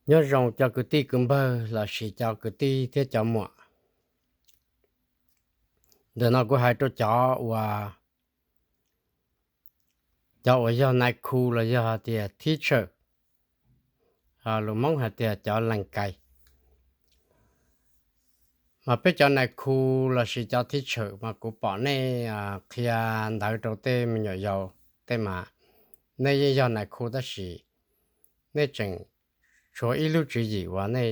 Nyob zoo cov kwv tij kwv npawg lossis cov kwv tij thiab cov muam. Ntawm no kuv hais rau cov uas, cov uas yog nais khu los yog tias teacher, lus Hmoob hais tias cov lees kais. Mas peb cov nais khu lossis cov teacher mas kuv pom nej qhia ntawv rau tej me nyuam yaus tej mas nej yeej yog nais khu tab sis nej tseem tshuav ib lub tswv yim uas nej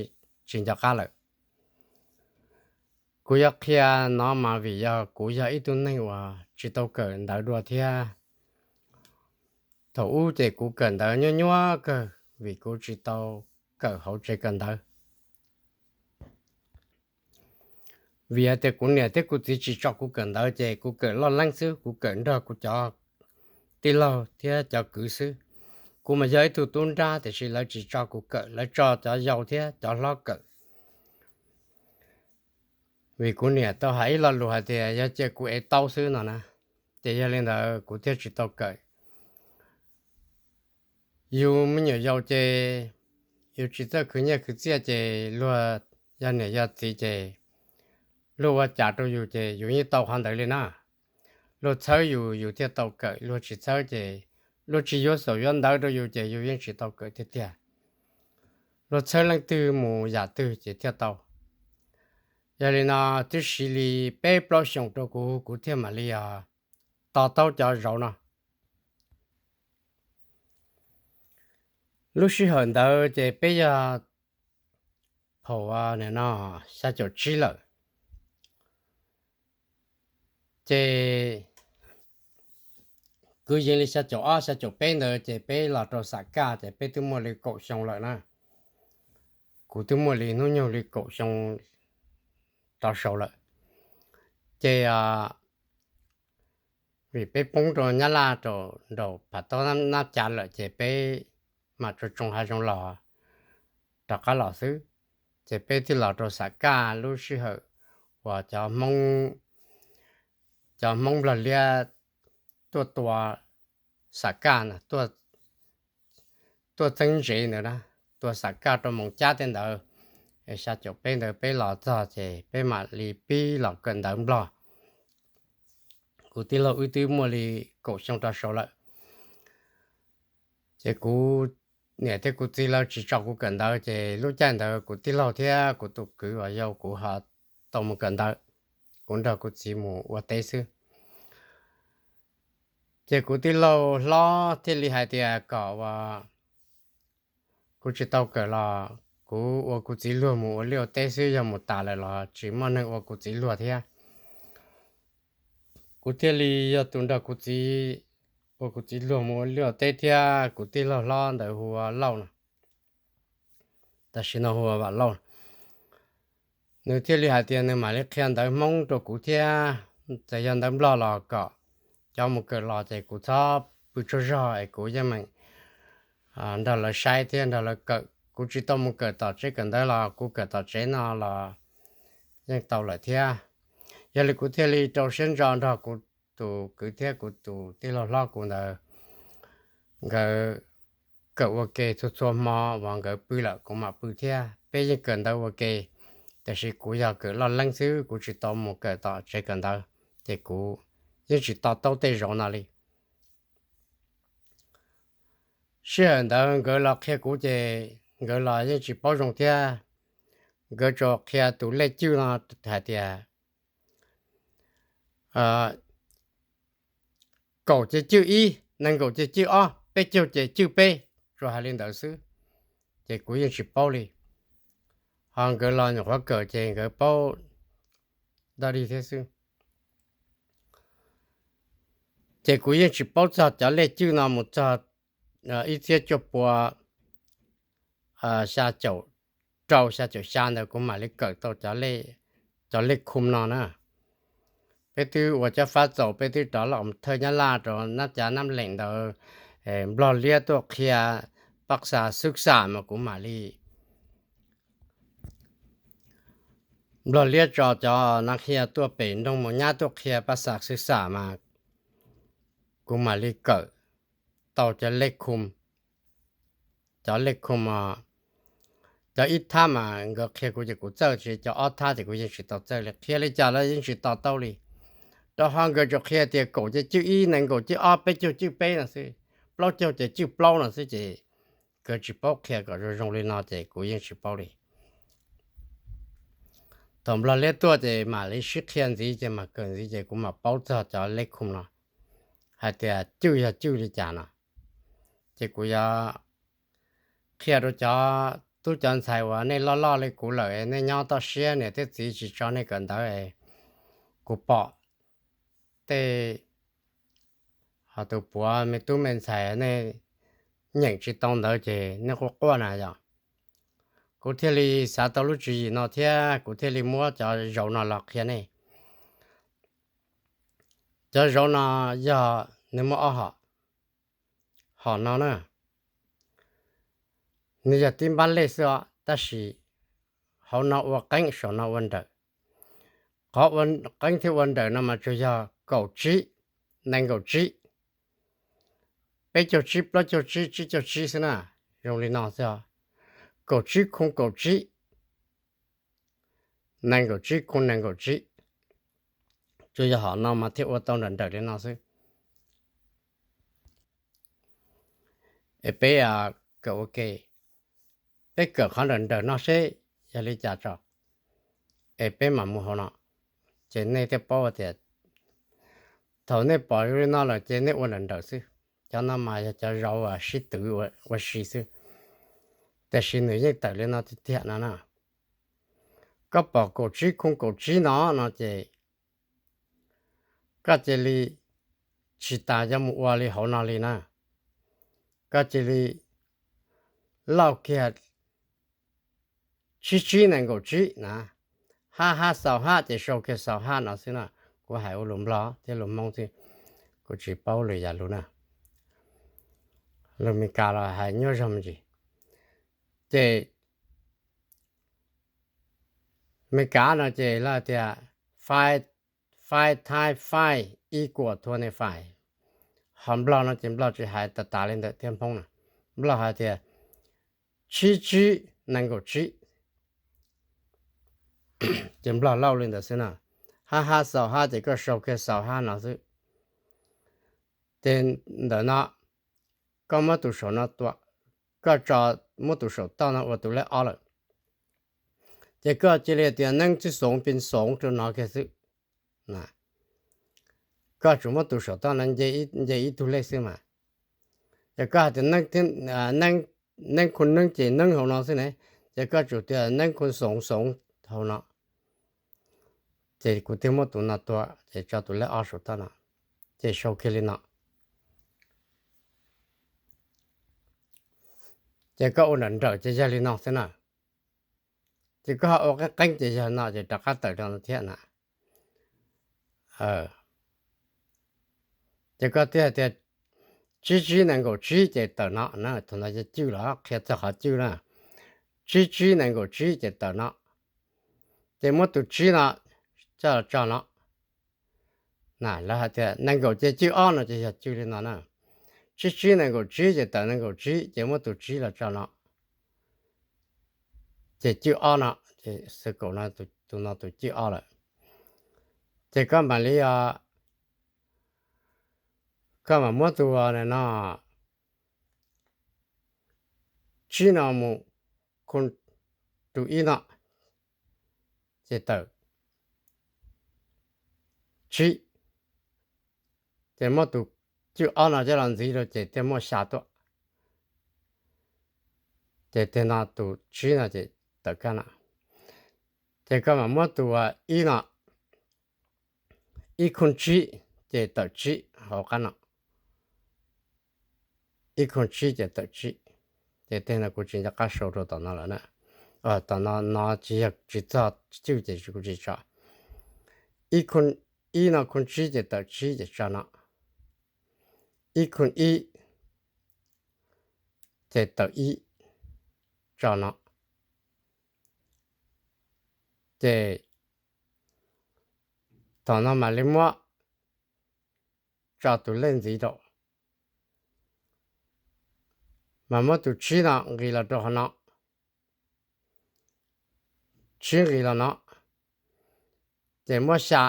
tsis nco qab lawm. Kuv yuav qhia no mas vim yog kuv yog ib tug neeg uas tsis tau kawm ntawv dua thiab. Thaum ub ces kuv kawm ntawv nyuaj nyuaj kawg vim kuv tsis tau kawm hauv tsev kawm ntawv. Vim hais tias kuv niam thiab kuv txiv tsis tso kuv kawm ntawv ces kuv kawm loj leeb xwb, kuv kawm nrog kuv cov tij laug thiab cov kwv xwb. Kuv mas yog ib tug tub nrab tiam sis lawv tsis tso kuv kawm, lawv tso cov yau thiab cov hlob kawm. Vim kuv niam tau hais ib lo lus hais tias yog cia kuv ev taub xwb no na, ces yog li ntawd kuv thiaj tsis tau kawm. Yus me nyuam yaus ces yus tsis txawj khwv nyiaj khwv txiaj ces luag yog niam yog txiv ces luag ua cas rau yus ces yus yeej tau qhov ntawd li na. Luag txhawb yus yus thiaj tau kawm, luag tsis txhawb ces luag tsis yuav xaum yuav ntawv rau yus ces yus yeej tsis tau kawm tiag tiag. Luag txhawb leej twg mus yam twg ces thiaj tau. Yog li no twb siv li peb plaub xyoos rau kuv, kuv thiaj mam li to taub cov zauv no. Lub sij hawm ntawd ces peb yog phaum no xya caum tsib lawm. Ces kwv yees li xya caum ob xya caum peb ntawd ces peb los rau xam kaj ces peb twb muaj li kaum xyoo lawm na. Kuv twb muaj li hnub nyoog li kaum xyoo rov saud lawm. Ces vim peb poob rau Nyab Laj rau nraum phav taub nab cav lawm ces peb mam tso tsoo hav zoov los rov qab los xwb. Ces peb thiaj los rau xam kaj lub sij hawm uas cov Hmoob Nplog Liab tuaj tua xam kaj na, tuaj txeeb ntsev ntawd na, tua xam kaj rau Moos Cab tej ntawd. Xya caum peb ntawd peb los txog ces peb mam li pib los kawm ntawv Nplog. Kuv tij laug wb twb muaj li kaum xyoo rov saud lawm. Ces kuv niam thiab kuv txiv lawv tsis tso kuv kawm ntawv ces lub caij ntawd kuv tij laug thiab kuv tus kwv uas yau kuv ho tau mus kawm ntawv. Kuv nrog kuv txiv mus ua teb xwb. Ces kuv tij laug hlob thiaj li hais tias kom uas kuv tsis tau kawm los kuv ua kuv txiv luag mus ua liaj ua teb xwb, yog mus tas lawm los tsis muaj neeg ua kuv txiv luag thiab. Kuv thiaj li yog tus nrog kuv txiv ua kuv txiv luag mus ua liaj ua teb thiab. Kuv tij laug hlob ntawd hu ua Lauj no, tam sim no hu ua Vam Lauj. Nws thiaj li hais tias nws mam li qhia ntawv Hmoob rau kuv thiab, txawm yog ntawv Nplog los kom cov mus kawm los ces kuv txhob pw tsaug zog es kuv yeej meem nrog lawv saib thiab nrog lawv kawm. Kuv tsis tau mus kawm tom tsev kawm ntawv los kuv kawm tom tsev no los yeej tau lawm thiab. Yog li kuv thiaj li rau siab ntso nrog kuv tus kwv thiab kuv tus tij laug hlob kuv ntawd, nkawd kawm ua ke txhua txhua hmo uas nkawd pw lawm kuv mam pw thiab. Peb yeej kawm ntawv ua ke, tiam sis kuv yog kawm loj leeb xwb, kuv tsis tau mus kawm tom tsev kawm ntawv, ces kuv yeej tsis to taub tej zauv no li. Sij hawm ntawd nkawd los qhia kuv ces nkawd los yeej tsis paub zoo thiab. Nkawd tsuas qhia tus lej cwj no hais tias kaum ces cwj ib, nees nkaum ces cwj ob, peb caug ces cwj peb, tsuas hais li ntawd xwb. Ces kuv yeej tsis paub li. Ho nkawd los nyuam qhuav kawm ces nkawd paub dog dig thiab xwb. Ces kuv yeej tsis paub txog cov lej cwj no mus txog ib txhiab cuaj pua xya caum rau xya caum xya ntawd kuv mam li kawm tau cov lej khum no na. Peb twb ua cob fab txaus, peb twb rov los thawj Nyab Laj rau nab cav nab leem ntawd, Nplog Liab tuaj qhia pab xa xwb xa mas kuv mam li Nplog Liab tso cov nav qhia tuaj pem nroog Moos Nyab tuaj qhia pab xa xwb xa mas kuv mam li kawm tau cov lej khum, cov lej khum os. Cov ib thab mas nkawd qhia kuv ces kuv txawj, tab sis cov ob thab ces kuv yeej tsis tau txawj li, qhia li cas los yeej tsis to taub li. Rau qhov nkawd tsuas qhia tias kaum ces cwj ib, nees nkaum cwj ob, peb caug cwj peb no xwb, plaub caug ces cwj plaub no xwb ces nkawd tsis paub qhia kom zoo zoo li no ces kuv yeej tsis paub li. Thaum Nplog Liab tuaj ces mam li sib qhia ntxiv ces mam kawm ntxiv ces kuv mam paub txog cov lej khum no hais tias cwj yog cwj li cas no. Ces kuv yuav qhia rau cov tub cov ntxhais uas nej loj loj li kuv lawm, nej nyob toj siab niam thiab txiv tsis tso nej kawm ntawv, kuv pom tej, ho tus puav me tub me ntxhais nej nyeem tsis tau ntawv ces nej quaj quaj na yom. Kuv thiaj li xav tau lub tswv yim no thiab kuv thiaj li muab cov zauv no los qhia nej. Cov zauv no yog nws muaj ob hom. Hom no na, nws yog tib npab lej xwb os, tab sis hauv no ua qeeb, saum no ua nrawm. Qhov ua qeeb thiab ua nrawm no mas tsuas yog kaum tsib, nees nkaum tsib, peb caug tsib, plaub caug tsib, tsib caug tsib xwb na. Zoo li no xwb os, kaum tsib khu kaum tsib, nees nkaum tsib khu nees nkaum tsib. Tsuas yog hom no mas thiaj ua tau nrawm nrawm li no xwb. Es peb kawm ua ke, peb kawm qhov nrawm nrawm no seb yog li cas tso, es peb mam mus hauv no. Ces nej thiaj paub tias thaum nej pom zoo li no lawm ces nej ua nrawm nrawm xwb. Cov no mas yog cov zauv sib twv ua si xwb, tiam sis nws yeej tawm li no tiag tiag no na. Koj pom kaum tsib khu kaum tsib no no ces koj cia li tsis tas yuav mus ua li hauv no li na. Koj cia li lauj kiag tsib tsib nees nkaum tsib na, hab hab xaus hab ces sau kiag xaus hab no xwb na. Kuv hais ua lus Nplog thiab lus Hmoob xwb, kuv tsis paub lwm yam lus na. Lus Meskas los hais nyuaj zog me ntsis. Ces Meskas no ces lawv tias five, five times five equal twenty five. Ho Nplog no ces Nplog tsis hais tas tas li ntawm thiab Hmoob na. Nplog hais tias tsib tsib nees nkaum tsib. Ces Nplog lauj li ntawd xwb na. Hab hab xaus hab ces koj sau kiag xaus hab no xwb. Ces ntawm no koj muab tus saum no tua, koj tso, muab tus saum toj no ua tus lej ob lawm. Ces koj cia li tias neeb tsib xoov pes xoov rau no kiag xwb. Koj tsuas muab tus saum toj no nce ib tug lej xwb mas. Ces koj hais tias neeb khu neeb ces neeb hauv no xwb ne, ces koj tsuas tias neeb khu xoov xoov hauv no. Ces kuv thiaj muab tus no tua ces tso tus lej ob saum toj no, ces sau kiag li no. Ces koj ua nrawm nrawm ces yog li no xwb na. Ces koj ho ua qeeb qeeb ces yog no ces rov qab tawm rau no thiab na. Ces koj thiaj tias tsib tsib nees nkaum tsib ces tawm no na. Thaum no yog cwj los qhia txog qhov cwj na. Tsib tsib nees nkaum tsib ces tawm no. Ces muab tus tsib no coj los tso no. Na lawv hais tias nees nkaum ces cwj ob no ces yog cwj li no na. Tsib tsib nees nkaum tsib ces tawm nees nkaum tsib ces muab tus tsib los tso no. Ces cwj ob no, ces xwv kaum no, tus no tus cwj ob lawm. Ces koj mam li, koj mam muab tus no, tsib no mus khu tus ib no, ces tawm tsib. Ces muab tus cwj ob no coj los ntxiv rau ces thiaj muaj xya tuaj. Ces teg no tus tsib no ces tawm kab no. Ces koj mam muab tus ib no, ib khu tsib ces tawm tsib hauv qab no. Ib khu tsib ces tawm tsib. Ces teg no kuv tsis nco qab sau rau tom no lawm na. Tom no no tsis yog tsis txog cwj ces kuv tsis tso. Ib no khu tsib ces tawm tsib ces tso no. Ib khu ib ces tawm ib, tso no. Ces thaum no mam li muab tso tus lej ntxiv rau, mas muab tus tsib no nqis los rau qhov no. tsib nqis los no, ces muab xya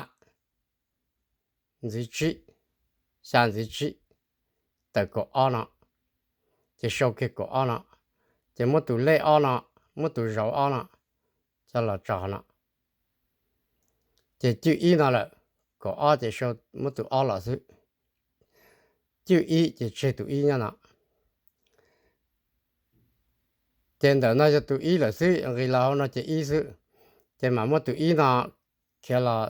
ntxiv tsib, xya ntxiv tsib, tawm kaum ob no, ces sau kiag kaum ob no, ces muab tus lej ob no, muab tus zauv ob no coj los tso no, ces cwj ib no lawm. Kaum ob ces muab tus ob los xwb, cwj ib ces tseg tus ib nyob no. Ces ntawm no yog tus ib lawm xwb, nqis los hauv no ces ib xwb. Ces mam muab tus ib no khiav los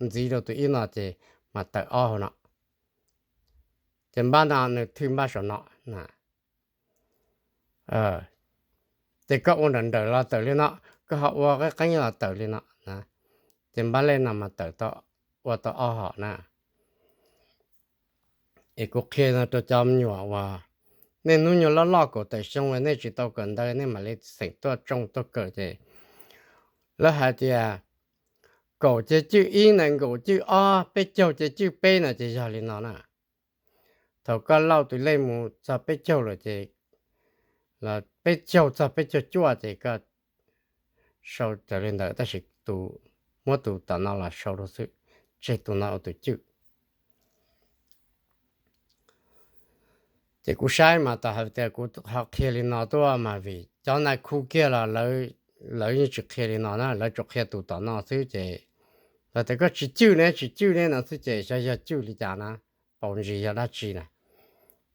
ntxiv rau tus ib no ces mam tawm ob hauv no. Ces npab no nws thwj npab saum no. Ces koj ua nrawm nrawm los tawm li no, koj ho ua qeeb qeeb los tawm li no. Ces npab lej no mas tawm, ua tau ob hom na. Es kuv qhia no rau cov me nyuam uas nej hnub nyoog loj loj kaum tawm xyoo uas nej tsis tau kawm ntawv nej mam li xeem tuaj tsoo tuaj kawm ces lawv hais tias kaum ces cwj ib, nees nkaum cwj ob, peb caug ces cwj peb no ces yog li no na. Thaum koj lauj tus lej mus txog peb caug lawm ces, los peb caug txog peb caug cuaj ces koj sau raws li ntawd tab sis tus, muab tus tom no los sau rau xwb, tseg tus no ua tus cwj. Ces kuv saib mas tau hais tias kuv ho qhia li no tuaj mas vim cov nais khu kiag los lawv yeej tsis qhia li no na, lawv tsuas qhia tus tom no xwb ces lawv tias koj tsis cwj ne, tsis cwj ne no xwb ces xyov yog cwj li cas na, paus ntsis yog dab tsi na.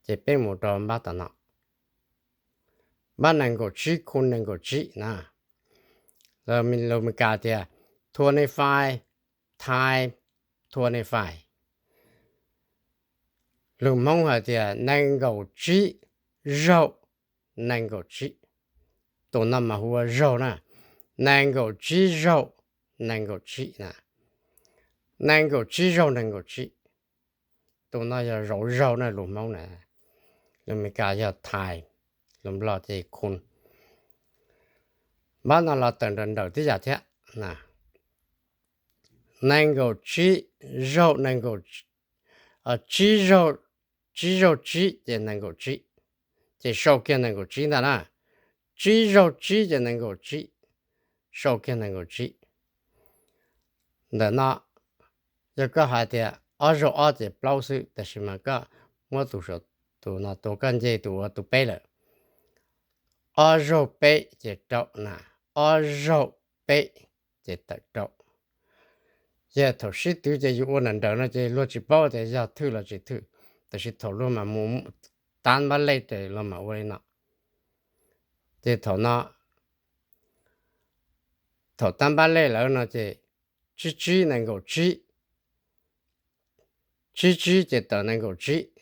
Ces peb mus rau npab tom no, npab nees nkaum tsib khu nees nkaum tsib na. Lus Meskas tias twenty five times twenty five. Lus Hmoob hais tias nees nkaum tsib zaug nees nkaum tsib. Tus no mas hu ua zaug na, nees nkaum tsib zaug nees nkaum tsib na, nees nkaum tsib zaug nees nkaum tsib. Tus no yog zauv zaug na, lus Hmoob na, lus Meskas yog times, lus Nplog ces khu. Npab no los tawm nrawm nrawm tib yam thiab. Nees nkaum tsib zaug nees nkaum, tsib zaug, tsib zaug tsib ces nees nkaum tsib, ces sau kiag nees nkaum tsib ntag na. Tsib zaug tsib ces nees nkaum tsib, sau kiag nees nkaum tsib. Ntawm no yog koj hais tias ob zaug ob ces plaub xwb, tab sis mas koj muab tus saum, tus no tus koj nce tus ua tus peb lawm. Ob zaug peb ces rau na, ob zaug peb ces tawm rau. Yog thaum sib twv ces yus ua nrawm nrawm no ces luag tsis paub tias yog thwj los tsis thwj, tab sis thaum luag mas mus tab npab lej ces luag mam ua li no. Ces thaum no, thaum tab npab lej lawm no ces tsib tsib nees nkaum tsib, tsib tsib ces tawm nees nkaum tsib,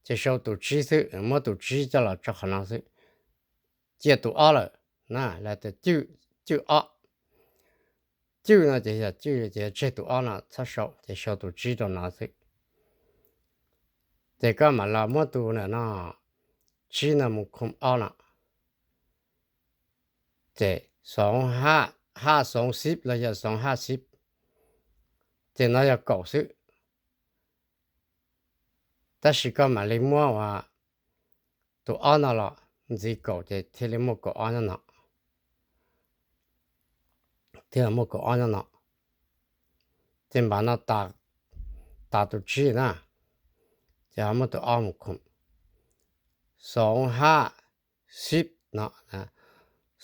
ces sau tus tsib xwb, muab tus tsib coj los tso qhov no xwb. Cia tus ob lawm na, lawv tias cwj ob. Cwj no ces yog cwj, ces tseg tus ob no txhob sau, ces sau tus tsib rau no xwb. Ces koj mam los muab tus no, tsib no mus khu ob no, ces xoov haj, haj xoov xib los yog xoov haj xib, ces no yog kaum xwb. Tab sis koj mam li muab ua tus ob no los ntxiv kaum ces thiaj li muaj kaum ob nyob no, thiaj muaj kaum ob nyob no. Ces npab no tas tus tsib na, ces ho muab tus ob mus khu, xoov haj xib no,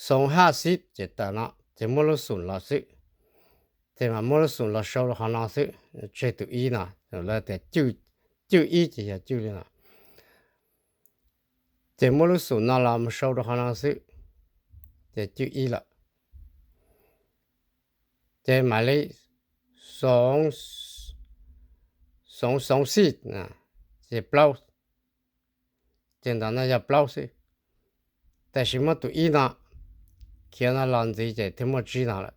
xoov haj xib ces tawm no, ces muab lub xoom los xwb. Ces mas muab lub xoom los sau rau qhov no xwb, tseg tus ib no, lawv tias cwj ib ces yog cwj li no. Ces muab lub xoom no los mus sau rau qhov no xwb, ces cwj ib lawm. Ces mam li xoov, xoov xoov xij, ces plaub, ces ntawm no yog plaub xwb. Tab sis muab tus ib no khiav no los ntxiv ces thiaj muaj tsib no lawm,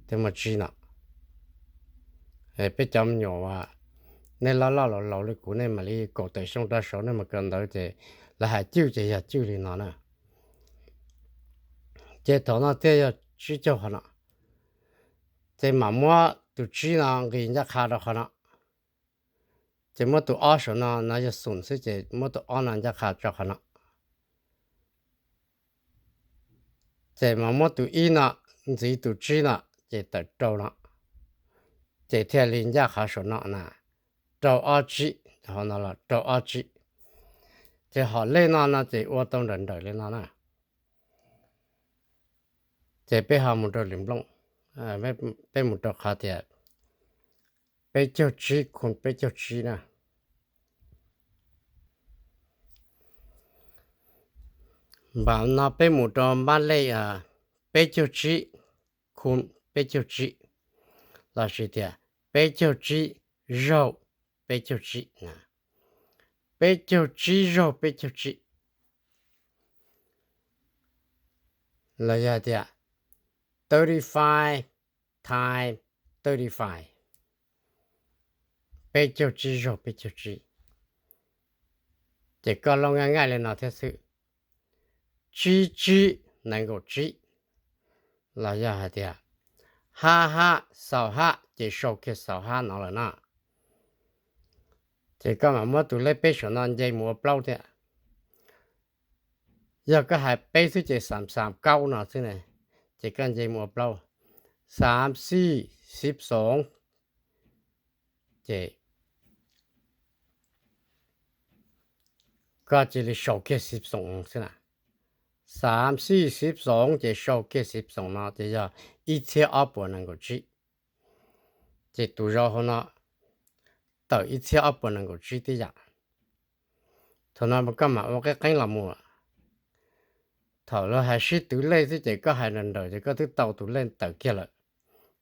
thiaj muaj tsib no. Peb cov me nyuam uas nej loj loj laus laus li kuv, nej mam li kaum tawm xyoo rov saud nej mus kawm ntawv ces lawv hais cwj ces yog cwj li no na. Ces thaum no thiaj yog tsib caug qhov no. Ces mam muab tus tsib no nqis ncaj qha rau qhov no. Ces muab tus ob saum no, no yog xoom xwb ces muab tus ob no ncaj qha tso qhov no. Ces mas muab tus ib no ntxiv tus tsib no, ces tawm rau no, ces thiaj li ncaj qhov saum no na, rau ob tsib, hauv no los rau ob tsib. Ces hom lej no no ces ua tau nrawm nrawm li no na. Ces peb ho mus rau lwm nplooj, peb mus rau qhov tias peb caug tsib khu peb caug tsib na. Npam no peb mus rau npab lej peb caug tsib khu peb caug tsib, lossis tias peb caug tsib zaug peb caug tsib na, peb caug tsib zaug peb caug tsib, los yog tias thirty five times thirty five, peb caug tsib zaug peb caug tsib. Ces koj looj nqaij nqaij li no thiab xwb, tsib tsib nees nkaum tsib, los yog hais tias hab hab xaus hab ces sau kiag xaus hab no lawm na. Ces koj mam muab tus lej peb saum no nce mus ua plaub thiab. Yog koj hais peb xwb ces xaam xaam kaub no xwb ne, ces koj nce mus ua plaub, xaam xij xib xoov, ces koj cia li sau kiag xib xoov xwb na. Xaam xij xib xoov ces sau kiag xib xoov no ces yog ib txhiab ob puas nees nkaum tsib. Ces tus zau hauv no tawm ib txhiab ob puas nees nkaum tsib tib yam. Thaum no koj mam ua qeeb qeeb los mus. Thaum lawv hais sib twv lej xwb ces koj hais nrawm nrawm ces koj twb tau tus lej tawm kiag lawm.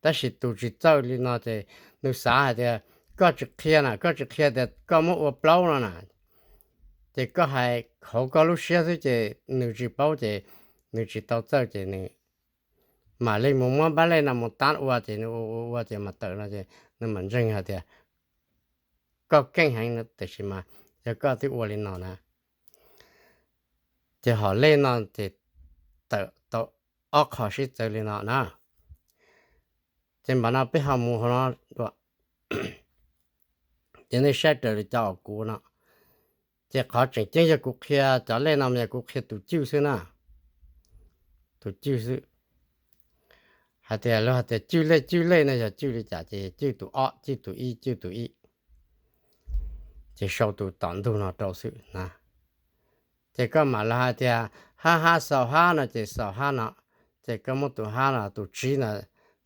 Tab sis tus tsis txawj li no ces nws xav hais tias koj tsis qhia na, koj tsis qhia tias koj muab ua plaub no na, ces koj hais hauv koj lub siab xwb ces nws tsis paub ces nws tsis tau txawj ces nws mam li mus muab npab lej no mus tab ua ces nws ua ua ua ces mas tawm no ces nws mam ntseeg hais tias koj keej heev no, tiam sis mas yog koj twb ua li no na. Ces hom lej no ces tawm tau ob qho sib txawv li no na. Ces npam no peb ho mus hauv no dua. Ces nej saib raws li cov uas kuv no, ces qhov tseem ceeb yog kuv qhia cov lej no mas yog kuv qhia tus cwj xwb na. Tus cwj xwb. Hais tias lawv hais tias cwj lej cwj lej no yog cwj li cas ces cwj tus ob cwj tus ib cwj tus ib, ces sau tus tom ntug no rau xwb na. Ces koj mam li hais tias hab hab xaus hab no ces xaus hab no, ces koj muab tus hab no tus tsib no,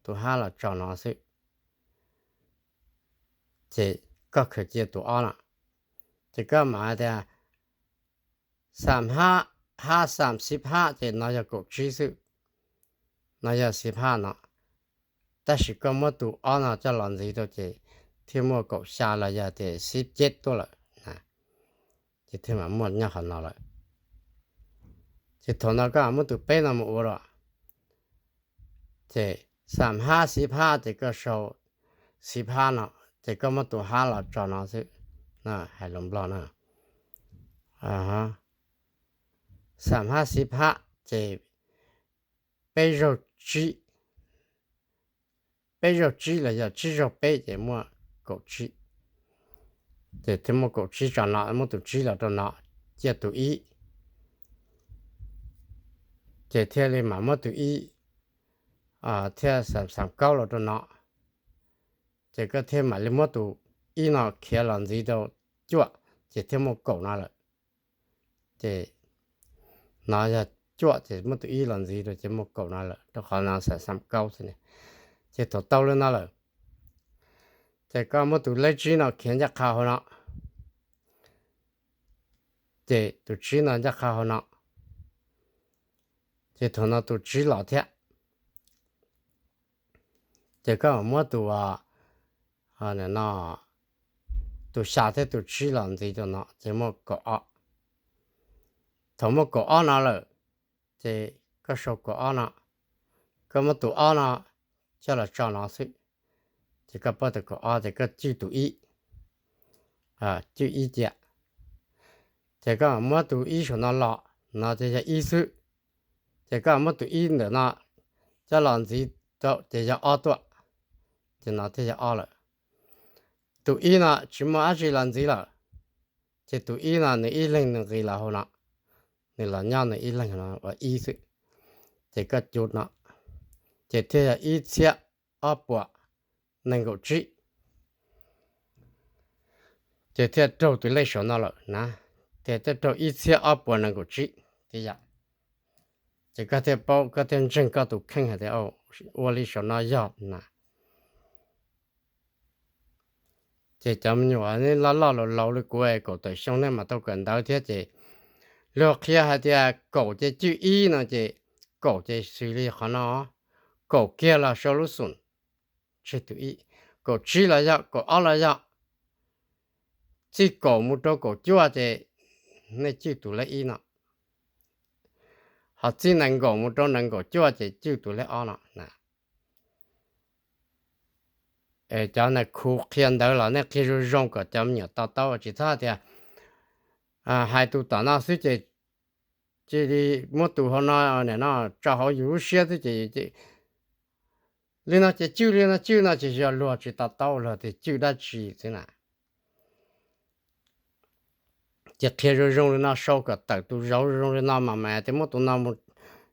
tus hab los tso no xwb. Ces koj khaws cia tus ob no, ces koj mam hais tias xaam hab, hab xaam xib hab ces no yog kaum tsib xwb, no yog xib hab no. Tab sis koj muab tus ob no coj los ntxiv rau ces thiaj muaj kaum xya los yog tias xib ceb tuaj lawm. Ces thiaj mam muaj nyob qhov no lawm. Ces thaum no koj muab tus peb no mus ua los, ces xaam hab xib hab ces koj sau xib hab no, ces koj muab tus hab los tso no xwb. Hais lus Nplog na, xaam hab xib hab ces peb zaug tsib, peb zaug tsib los yog tsib zaug peb ces muaj kaum tsib. Ces thiaj muaj kaum tsib tso no, muab tus tsib los rau no, cia tus ib, ces thiaj li mam muab tus ib thiaj xaam xaam kaub los rau no, ces koj thiaj mam li muab tus ib no khiav los ntxiv rau cuaj, ces thiaj muaj kaum no lawm. Ces no yog cuaj ces muab tus ib los ntxiv rau ces muaj kaum no lawm, rau qhov no xaam xaam kaub xwb ne. Ces thaum tau li no lawm, ces koj muab tus lej tsib no khiav ncaj qha hauv no, ces tus tsib no ncaj qha hauv no, ces thaum no tus tsib los thiab, ces koj mam muab tus, no, tus xya thiab tus tsib los ntxiv rau no ces muaj kaum ob. Thaum muaj kaum ob no lawm, ces koj sau kaum ob no, koj muab tus ob no coj los tso no xwb, ces koj pab tus kaum ob ces koj cwj tus ib, cwj ib cia, ces koj muab tus ib saum no los, no ces yog ib xwb, ces koj muab tus ib ntawm no coj los ntxiv rau ces yog ob tuaj, ces no thiaj yog ob lawm. Tus ib no tsis muaj dab tsi los ntxiv lawm, ces tus ib no nws ib leeg nws nqis los hauv no, nws los nyob nws ib leeg no ua ib xwb. Ces koj cub no, ces thiaj yog ib txhiab ob puas nees nkaum tsib. Ces thiaj raug tus lej saum no lawm na, thiaj raug ib txhiab ob puas nees nkaum tsib tib yam. Ces koj thiaj paub, koj thiaj ntseeg koj tus kheej hais tias ua li saum no yog na. Ces cov me nyuam loj loj laus laus li kuv kaum tawm xyoo nej mam tau kawm ntawv thiab ces luag qhia hais tias kaum ces cwj ib no ces kaum ces xws li qhov no, kaum kiag los sau lub xoom tseg tus ib, kaum tsib los yog, kaum ob los yog, txij kaum mus rau kaum cuaj ces nej cwj tus lej ib no, ho txij nees nkaum mus rau nees nkaum cuaj ces cwj tus lej ob no. Cov na khu qhia ntawv los nej qhia zoo zoo kom cov me nyuam to taub, tsis txhob tias hais tus tom no xwb ces cia li muab tus hauv no, no tso hauv yus lub siab xwb ces li no ces cwj, li no cwj no ces yog luag tsis to taub, luag tias cwj dab tsi xwb na. Ces qhia zoo zoo li no, sau kom tawm tus zauv zoo zoo li no mas mas tias muab tus no mus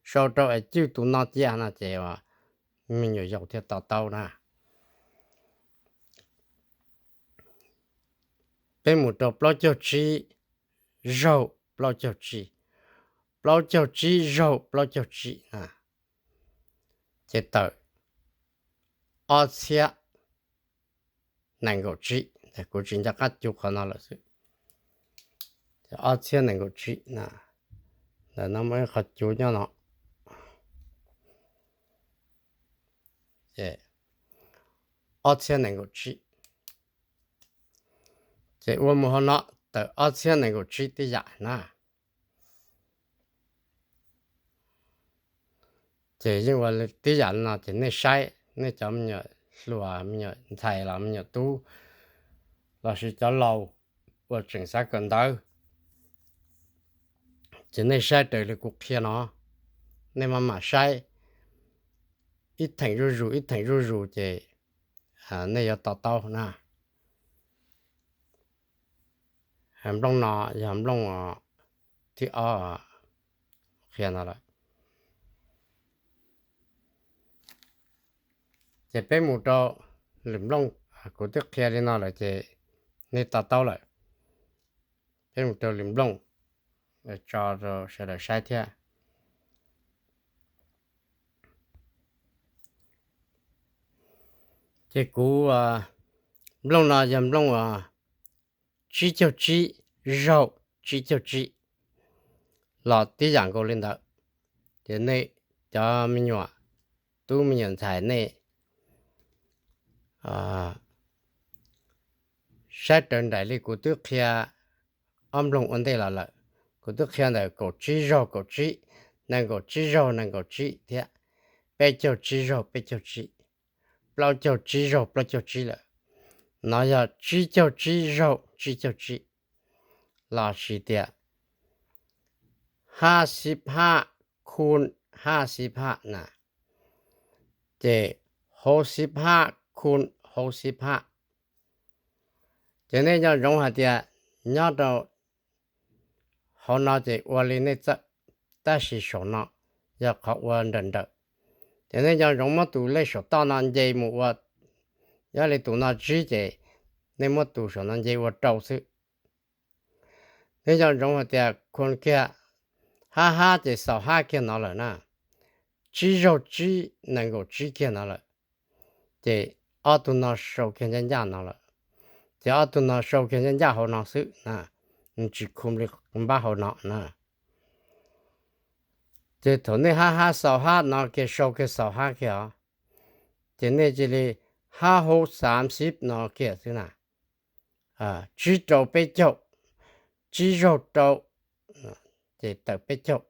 sau rau es cwj tus no cia no ces me nyuam yaus thiaj to taub na. Peb mus rau plaub caug tsib zaug plaub caug tsib, plaub caug tsib zaug plaub caug tsib, ces tawm ob txhiab nees nkaum tsib. Kuv tsis nco qab cub qhov no lawm xwb. Ob txhiab nees nkaum tsib, ntawm no muaj ib qhov cub nyob no, ob txhiab nees nkaum tsib. Ces ua mus hauv no tawm ob txhiab nees nkaum tsib tib yam na. Ces yeej ua tib yam no ces nej saib, nej cov me nyuam hluas, me nyuam ntxhais los me nyuam tub lossis cov laus uas tseem xav kawm ntawv, ces nej saib raws li kuv qhia no, nej maj mam saib ib theem zuj zus ib theem zuj zus ces nej yuav to taub na. Nplooj no yog nplooj thib ob qhia no lawm. Ces peb mus rau lwm nplooj, kuv twb qhia li no lawm ces nej to taub lawm. Peb mus rau lwm nplooj tso rau sawv daws saib thiab. Ces kuv, nplooj no yog nplooj tsib caug tsib zaug tsib caug tsib los tib yam nkaus li ntawd. Ces nej cov me nyuam tub me nyuam ntxhais nej saib raws nraim li kuv twb qhia ob nplooj ua ntej los lawm. Kuv twb qhia ntawm kaum tsib zaug kaum tsib, nees nkaum tsib zaug nees nkaum tsib thiab peb caug tsib zaug peb caug tsib, plaub caug tsib zaug plaub caug tsib lawm. No yog tsib caug tsib zaug tsib caug tsib, lossis tias hab xib hab khun hab xib hab na, ces hauv xib hab khun hauv xib hab. Ces nej nco ntsoov hais tias nyob rau hauv no ces ua li nej txawj, tab sis saum no yog qhov ua nrawm nrawm. Ces nej nco ntsoov muab tus lej saum toj no nce mus ua, yog li tus no tsib ces nej muab tus saum no nce ua rau xwb. Nej nco ntsoov hais tias khun kiag, hab hab ces xaus hab kiag no lawm na, tsib zaug tsib nees nkaum tsib kiag no lawm. Ces ob tug no sau kiag ncaj ncaj no lawm. Ces ob tug no sau kiag ncaj ncaj hauv no xwb na, nws tsis khu li npab hauv no na. Ces thaum nej hab hab xaus hab no kiag sau kiag xaus hab kiag os, ces nej cia li hab hauv xav xib no kiag xwb na. Tsib rau peb caug, tsib zaug rau, ces tawm peb caug,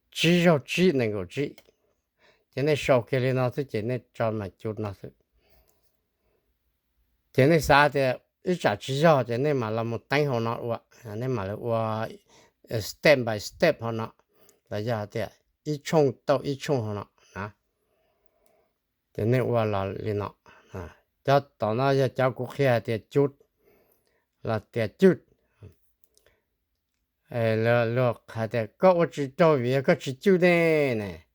tsib zaug tsib nees nkaum tsib. Ces nej sau kiag li no xwb ces nej tso mas cub no xwb. Ces nej xav tias ib tsam tsis yog ces nej mam los mus teeb hauv no ua, nej mam li ua step by step hauv no, los yog tias ib tshooj tau ib tshooj hauv no na. Ces nej ua los li no, cov tom no yog cov kuv qhia hais tias cub los tias cwj. Luag hais tias koj ua tsis raug vim koj tsis cwj ne, ne,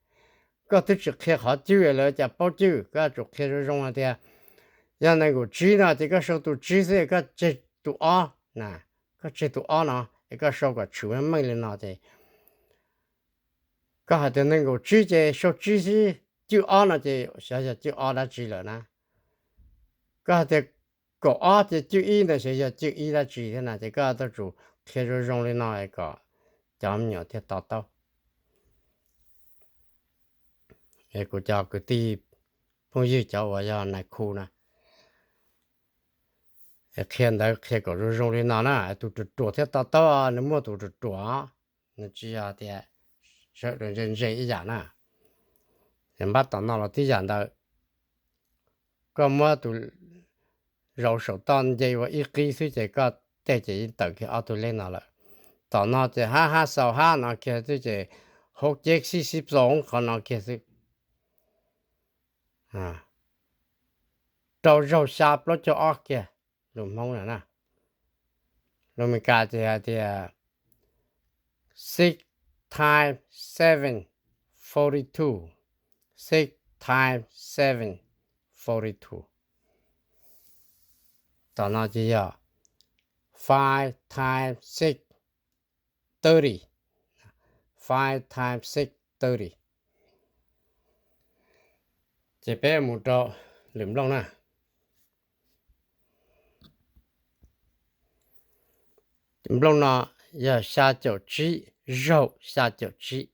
koj twb tsis qhia qhov cwj lawv cas paub cwj. Koj yuav tsum qhia zoo zoo hais tias yog nees nkaum tsib no ces koj sau tus tsib xwb, koj tseg tus ob na, koj tseg tus ob no es koj sau kom tshwm meej li no ces koj hais tias nees nkaum tsib ces sau tsib xwb, cwj ob no ces xyov yog cwj ob dab tsi lawm na. Koj hais tias kaum ob ces cwj ib ntawd xyov yog cwj ib dab tsi thiab na, ces koj yuav tsum qhia zoo zoo li no kom cov me nyuam thiaj to taub. Kuv cov kwv tij phooj ywg cov uas yog nais khu na, qhia ntawv qhia kom zoo zoo li no na, tus ruam ruam thiaj to taub, nws muaj tus ruam ruam, nws tsis yog tias sawv daws ntse ntse ib yam na. Npab tom no los tib yam ntawd, koj muab tus zauv saum toj nce ua ib qib xwb ces koj tej ces yeej tawm kiag ob tug lej no lawm. Tom no ces hab hab xaus hab no kiag xwb ces hauv ceb xib xib xoos qhov no kiag xwb. Rau zaug xya plaub caug ob kiag, lus Hmoob na. Lus Meskas ces hais tias six times seven, forty two, six times seven, forty two. Tom no ces yog five times six, thirty, five times six, thirty. Ces peb mus rau lwm nplooj na. Nplooj no yog xya caum tsib zaug xya caum tsib.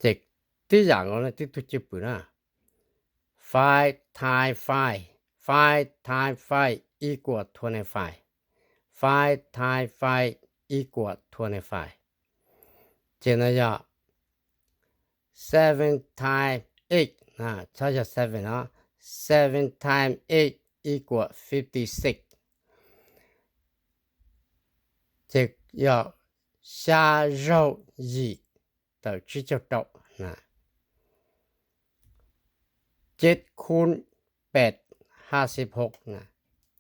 Ces tib yam nkaus li tib tug cwj pwm na. Five times five, five times five equal twenty five, five times five equal twenty five. Ces no yog seven times eight, txhob yog seven no, seven times eight equal fifty six. Ces yog xya zaug yim tawm tsib caug rau.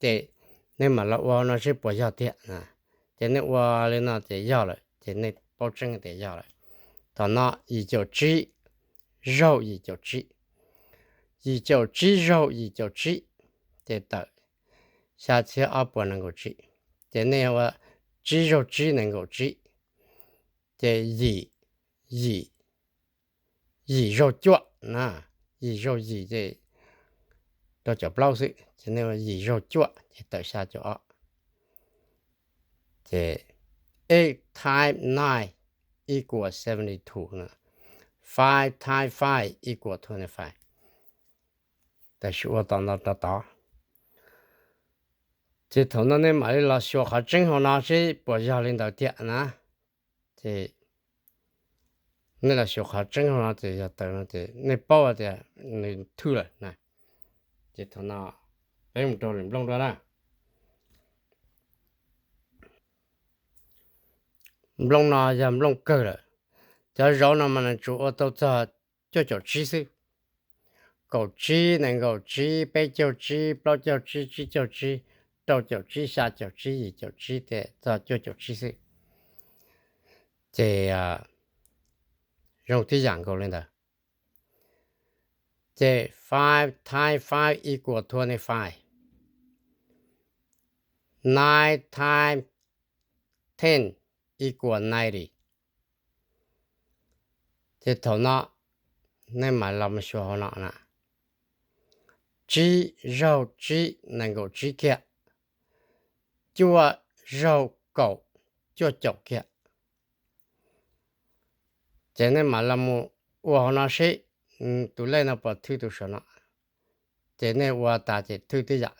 Ces nej mam los ua no seb puas yog tiag. Ces nej ua li no ces yog lawm, ces nej paub tseeb tias yog lawm. Thaum no yim caum tsib zaug yim caum tsib, yim caum tsib zaug yim caum tsib, ces tawm xya txhiab ob puas nees nkaum tsib. Ces nej ua tsib zaug tsib nees nkaum tsib, ces yim, yim, yim zaug cuaj na, yim zaug yim ces rau caum plaub xwb, ces nej ua yim zaug cuaj ces tawm xya caum ob. Ces eight times nine equal seventy two, five times five equal twenty five. Tam sim ua tom no rau tod. Ces thaum no nej mam li los xyuas qhov tseeb hauv no seb puas yog li ntawd tiag na. Ces nej los xyuas qhov tseeb hauv no ces yog tawm no ces nej paub tias nws thwj lawm na. Ces thaum no peb mus rau lwm nplooj dua na. Nplooj no yog nplooj kawg lawm. Cov zauv no mas nws tsuas ua tau txog cuaj caum tsib xwb. Kaum tsib, nees nkaum tsib, peb caug tsib, plaub caug tsib, tsib caug tsib, rau caum tsib, xya caum tsib, yim caum tsib, ces txog cuaj caum tsib xwb. Ces zoo tib yam nkaus li ntawd. Ces five times five equal twenty five, nine times ten equal ninety. Ces thaum no nej mam los mus xyuas hauv no na. Tsib zaug tsib nees nkaum tsib kiag, cuaj zaug kaum cuaj caum kiag. Ces nej mam los mus ua hauv no seb tus lej no puas thwj tus saum no. Ces nej ua tas ces thwj tib yam,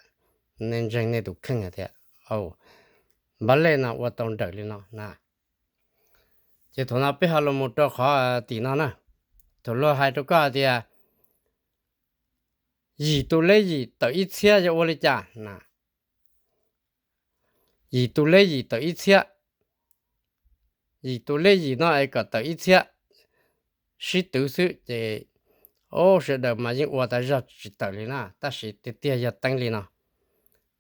nej ntseeg nej tus kheej hais tias npab lej no ua tau nrawm li no na. Ces thaum no peb ho los mus rau qhov tim no na. Thaum luag hais rau koj hais tias yim tus lej yim tawm ib txhiab yog ua li cas na? Yim tus lej yim tawm ib txhiab, yim tus lej yim no es kom tawm ib txhiab sib twv xwb ces, o, sawv daws mas yeej ua tas zog tsis tawm li na, tab sis tiag tiag yog teeb li no.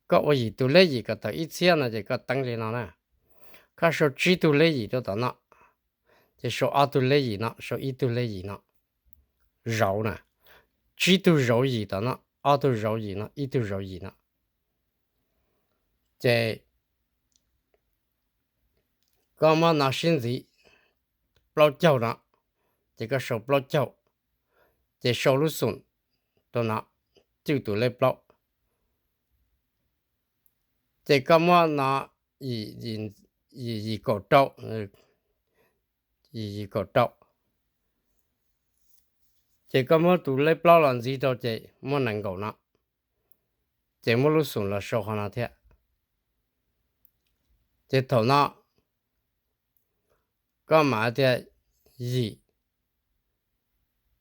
Koj ua yim tus lej yim kom tawm ib txhiab no ces koj teeb li no na. koj sau tsib tug leb yim rau tom no, ces sau ob tug leb yim no, sau ib tug leb yim no, zauv na, tsib tug zauv yim tom no, ob tug zauv yim no, ib tug zauv yim no. Ces koj muab no sib ntxiv plaub caug no, ces koj sau plaub caug, ces sau lub xoom rau no, cwj tus lej plaub. Ces koj muab no yim yim kaum rau, yim yim kaum rau, ces koj muab tus lej plaub los ntxiv rau ces muaj nees nkaum no, ces muab lub xoom los sau qhov no thiab. Ces thaum no koj mam tias yim,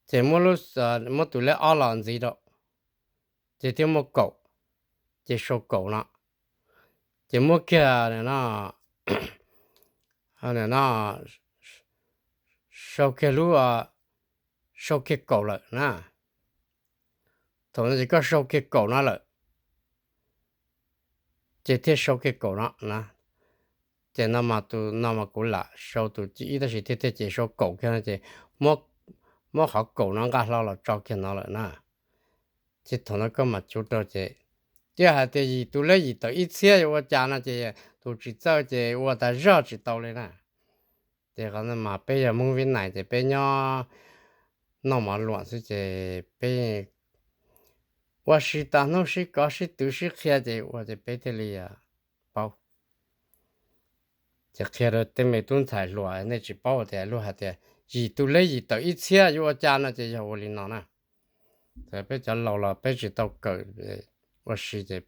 ces muab tus lej ob los ntxiv rau, ces thiaj muaj kaum, ces sau kaum no. Ces muab kiag no, no, sau kiag lub, sau kiag kaum lawm na. Thaum no ces koj sau kiag kaum no lawm, ces thiaj sau kiag kaum no na. Ces no mas tus no mas kuv lam sau tus tsib ib tab sis thiaj thiaj ces sau kaum kiag no ces muab qhov kaum no nqa hlo los tso kiag no lawm na. Ces thaum no koj mam cuv rau ces, cia hais tias yim tus lej yim tawm ib txhiab yuav ua cas no ces tus tsis txawj ces ua tas zog tsis tau li na. Ces qhov no mas peb yog Hmoob Vib Nais ces peb nyob noj mov luam xwb ces peb ua si tas hnub sib kov sib twv sib qhia ces ua ces peb thiaj li paub. Ces qhia rau tej me tub ntxhais hluas nej tsis paub tias luag hais tias yim tus lej yim tawm ib txhiab yuav ua cas no ces yog ua li no na. Peb cov laus los peb tsis tau kawm ua si ces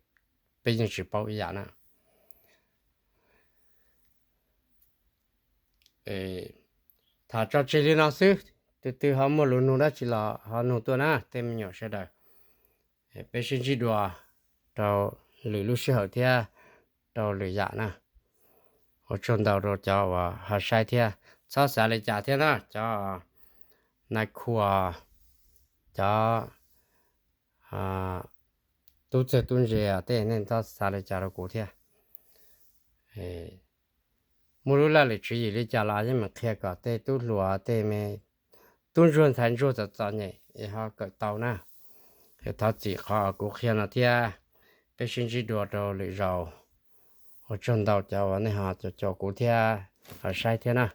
peb yeej tsis paub ib yam na. Tham tso tseg li no xwb, tus twg ho muaj lus nug dab tsi los ho nug tuaj na tej me nyuam sawv daws. Peb sib ntsib dua rau lwm lub sij hawm thiab rau lwm yam na. Ua tsaug ntau rau cov uas ho saib thiab txhob xav li cas thiab na cov nais khu, cov tub txawg tub ntse tej, nej txhob xav li cas rau kuv thiab. Muaj lub laj lim tswv yim li cas los yeej meem qhia kom tej tub hluas tej me tub ntsuag ntxhais ntsuag txom txom nyem ho kawm tau na. Thov txim qhov kuv qhia no thiab. Peb sib ntsib dua rau lwm zaus. Ua tsaug ntau cov uas nej ho caum kuv thiab ho saib thiab na.